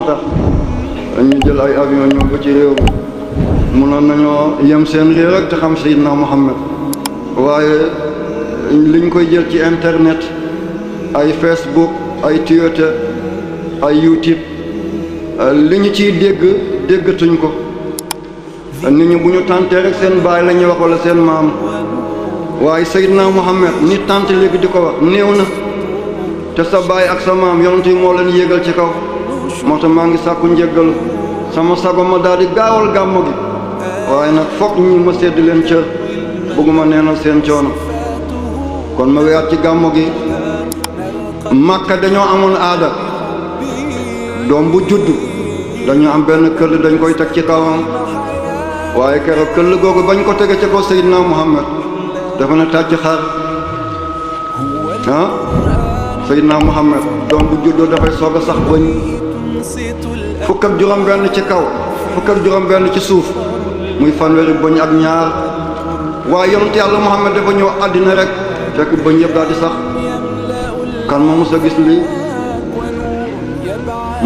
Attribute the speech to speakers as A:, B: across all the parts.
A: tax ñu jël ay avion ñëw ba ci réew mi mënoon nañoo yem seen réew rek te xam Seydina Muhammad waaye liñ koy jël ci internet ay Facebook ay Twitter ay YouTube li ñu ciy déggatuñ ko nit ñi bu ñu tàntee rek seen baay la ñuy wax wala seen maam waaye Seydina Muhammad ni tànt léegi di ko wax néew na te sa baay ak sa maam yonent yi moo leen yéegal ci kaw moo tax maa ngi sàkku njéggal sama sago ma daal di gaawal gàmmu gi waaye nag foog ñi ma sedd leen cër bëgguma neenal seen coono kon ma weyaat ci gàmmu gi Makka dañoo amoon aada doom bu juddu dañoo am benn këll dañ koy teg ci kawam waaye keroog këll googu bañ ko tege ci kaw Seydina Muhammad dafa ne tàcc xar Seydina Muhammad doom bu juddoo dafay soog a sax bëñ fukk ak juróom benn ci kaw fukk ak juróom benn ci suuf muy fanweeri bëñ ak ñaar waaye yonent yàlla Muhammad dafa ñëw àddina rek fekk bëñ yëpp daal di sax kan moo mës a gis lii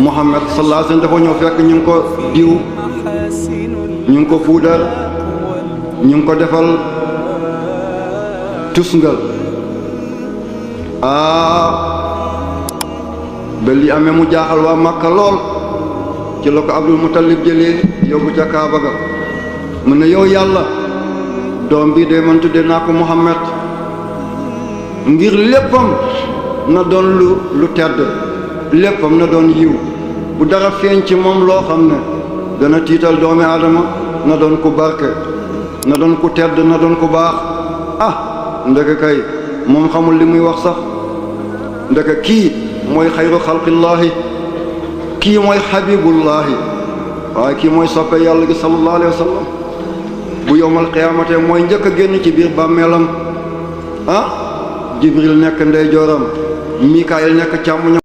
A: Muhammad sallallahu alayhi wasallam dafa ñëw fekk ñu ngi ko diw ñu ngi ko puudar ñu ngi ko defal tusngal ba li amee mu jaaxal waa Makka lool ci la ko Abdul Muttalib jëlee yóbbu ca Kaaba ga mu ne yow yàlla doom bi de man tudde naa ko Muhammad ngir léppam na doon lu tedd léppam na doon yiw bu dara feeñ ci moom loo xam ne dana tiital doomi aadama na doon ku barke na doon ku tedd na doon ku baax ndeke kay moom xamul li muy wax sax ndeke kii mooy xayru xalqillaahi kii mooy xabibullaahi waaye kii mooy soppe yàlla gi sallallahu alayhi wa sallam bu yowmal qiyaamate mooy njëkk a génn ci biir bàmmeelam Jibril nekk ndeyjooram Mikaayil nekk càmmoñam